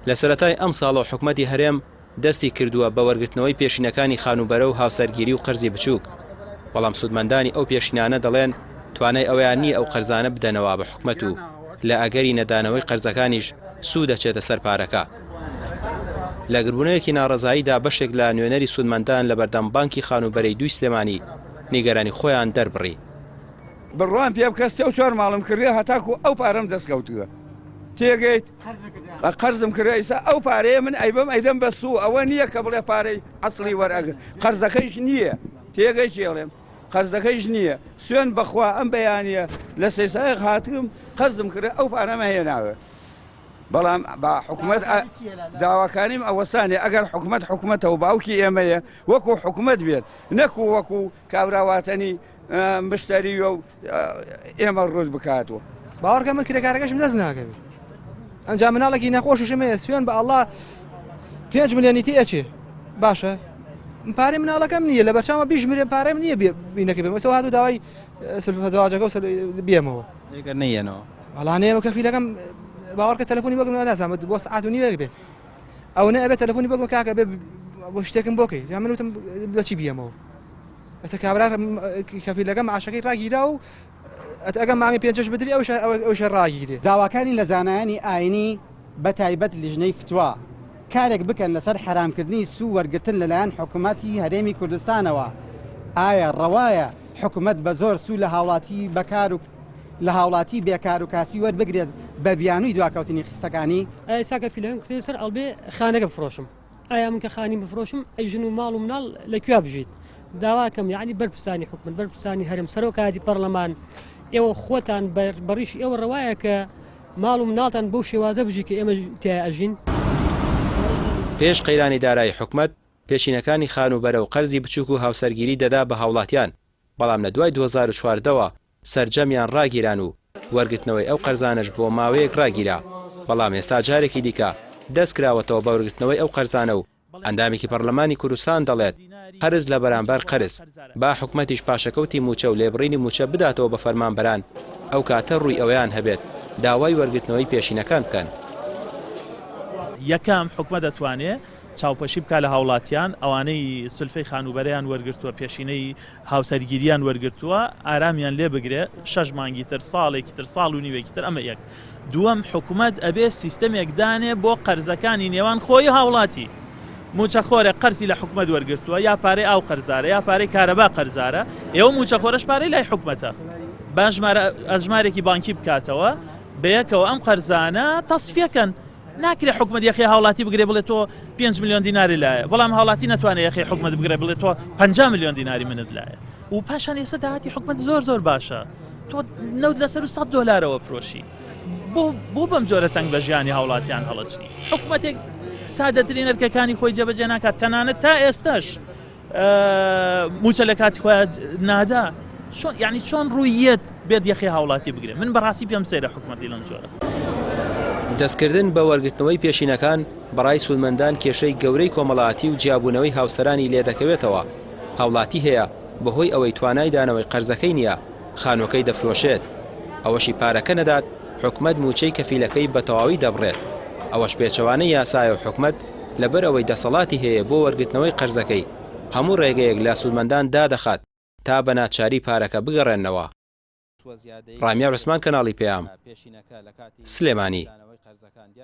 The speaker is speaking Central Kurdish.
لە سەرەتای ئەمساڵەوە حکومەتی هەرێم دەستی کردووە بە وەرگرتنەوەی پێشینەکانی خانووبەرە و هاوسەرگیری و قەرزی بچووک، بەڵام سوودمەندانی ئەو پێشینانە دەڵێن توانای ئەوەیان نییە ئەو قەرزانە بدەنەوە بە حکومەت و لە ئەگەری نەدانەوەی قەرزەکانیش سوو دەچێتە سەر پارەکە. لە گربوونەوەیەکی ناڕەزاییدا بەشێک لە نوێنەری سوودمەندان لەبەردەم بانکی خانووبەرەی دووی سلێمانی نیگەرانی خۆیان دەربڕی. بڕوام پێ بکە سێ و چوار ماڵم کڕیە هەتاکو ئەو پارەم دەست کەوتووە تێگەیت قەرزم کرد ئیسا ئەو پارەیە من ئەیبەم ئەیدەم بە سوو ئەوە نییە کە بڵێ پارەی ئەسڵی وەرئەگر قەرزەکەیش نییە تێگەی چێڵێم قەرزەکەیش نییە سوێن بەخوا ئەم بەیانە لە سێسایق هاتم قەرزم کرد ئەو پارەمە هێناوە بەڵام با حکومەت داواکاریم ئەوەسانێ ئەگەر حکومەت حکومەتە و باوکی ئێمەیە وەکو حکومەت بێت نەکو وەکو کابراواتەنی مشتەری و ئێمە ڕوت بکات و. باوەڕکە من کرێکارەکەشم دەست ناکەوێت ئەنجا مناڵێکی نەخۆشیشم هەیە سوێن بە ئەڵڵا پێنج ملیۆنی تێ ئەچێ باشە پارەی مناڵەکەم نییە لە بەرچاومە بیژمرێ پارەم نییە بینەکە بێم ئەسەوە هاتوو داوای سلفە زەواجەکە و بێمەوە ئەگەر نەیەنەوە وەڵا نەیەمە کەفیلەکەم باوەڕکە تەلەفۆنی بۆ کردم نازانم بۆ سەعات و نیوێک بێت ئەو نە ئەبێت تەلەفۆنی بۆ کردم کاکە بێ بۆ شتێکم بۆ کەی جا من وتم بە چی بیەمەوە ئێستا کابرا کەفیلەکە معاشەکەی ڕاگیرا و ئەگەر مانگی پێنجش بدری ئەوش ئەوش ڕاگیرێ. داواکارین لە زانایانی ئاینی بە تایبەت لیژنەی فتوا کارێک بکەن لەسەر حەرامکردنی سوو وەرگرتن لەلایەن حکومەتی هەرێمی کوردستانەوە ئایا ڕەوایە حکومەت بە زۆر سوو لە هاوڵاتی بەکار و لە هاوڵاتی بێکار و کاسبی وەربگرێت بە بیانووی دواکەوتنی قیستەکانی؟ ئایا ساکە فیلەکەم کردە سەر ئەڵبێ خانەکە بفرۆشم ئایا من کە خانی بفرۆشم ئەی ژن و ماڵ و مناڵ لە کوێ بژیت داواکەم یعنی بەرپرسانی حکومت بەرپرسانی هەرم سەرۆکایەتی پەرلەمان ئێوە خۆتان بەڕیش ئێوە ڕەوایە کە ماڵ و مناڵتان بەو شێوازە بژی کە ئێمە تیا ئەژین. پێش قەیرانی دارایی حکومەت پێشینەکانی خانووبەرە و قەرزی بچووک و هاوسەرگیری دەدا بە هاوڵاتیان، بەڵام لە دوای 2014 وە سەرجەمیان ڕاگیران و وەرگرتنەوەی ئەو قەرزانەش بۆ ماوەیەک ڕاگیرا، بەڵام ئێستا جارێکی دیکە دەستکراوەتەوە بە وەرگرتنەوەی ئەو قەرزانە و ئەندامێکی پەڕلەمانی کوردستان دەڵێت، قەرز لە بەرامبەر قەرز، با حکومەتیش پاشەکەوتی مووچە و لێبڕینی مووچە بداتەوە بە فەرمانبەران، ئەو کاتە ڕووی ئەوەیان هەبێت داوای وەرگرتنەوەی پێشینەکان بکەن. یەکەم، حکومەت دەتوانێت چاوپۆشی بکات لە هاوڵاتیان، ئەوانەی سولفەی خانووبەرەیان وەرگرتووە، پێشینەی هاوسەرگیریان وەرگرتووە ئارامیان لێ بگرێ شەش مانگی تر ساڵێکی تر ساڵ و نیوێکی تر ئەمە یەک دووەم حکومەت ئەبێ سیستەمێک دانێ بۆ قەرزەکانی نێوان خۆی و هاوڵاتی موچەخۆرە قەرزی لە حکومەت وەرگرتووە یا پارەی ئاو قەرزارە یا پارەی کارەبا قەرزارە ئێوە موچەخۆرەش پارەی لای حکومەتە با ژمارە ئەژمارێکی بانکی بکاتەوە بەیەکەوە ئەم قەرزانە تەسفیەکەن ناکرێ حکومەت یەخەی هاوڵاتی بگرێ بڵێ تۆ پێنج ملیۆن دیناری لایە بەڵام هاوڵاتی نەتوانێ یەخەی حکومەت بگرێ بڵێ تۆ 50 ملیۆن دیناری منت لایە و پاشان ئێستا داهاتی حکومەت زۆر زۆر باشە تۆ نەوت لەسەر 100 دلارەوە فرۆشی بۆ بۆ بەم جۆرە تەنگ بە ژیانی هاوڵاتیان هەڵەچنی حکومەتێک سادەترین ئەرکەکانی خۆی جێبەجێ ناکات تەنانەت تا ئێستاش موچە لە کاتی خۆیان نادا چۆن یعنی چۆن ڕوویەت بێت یەخی هاوڵاتی بگرێ من بەڕاستی پێم سەیرە حکوومەتی لەم جۆرە. دەستکردن بە وەرگرتنەوەی پێشینەکان بەڕای سوودمەندان کێشەی گەورەی کۆمەڵایەتی و جیابوونەوەی هاوسەرانی لێدەکەوێتەوە، هاوڵاتی هەیە بەهۆی ئەوەی توانای دانەوەی قەرزەکەی نییە خانووەکەی دەفرۆشێت، ئەوەشی پارەکە نەدات حکومەت مووچەی کەفیلەکەی بەتەواوی دەبڕێت، ئەوەش پێچەوانەی یاسایە و حکومەت لەبەر ئەوەی دەسەڵاتی هەیە بۆ وەرگرتنەوەی قەرزەکەی، هەموو ڕێگەیەک لە سوودمەندان دادەخات تا بە ناچاری پارەکە بگەڕێننەوە. ڕامیار عوسمان کەناڵی پەیام، سلێمانی.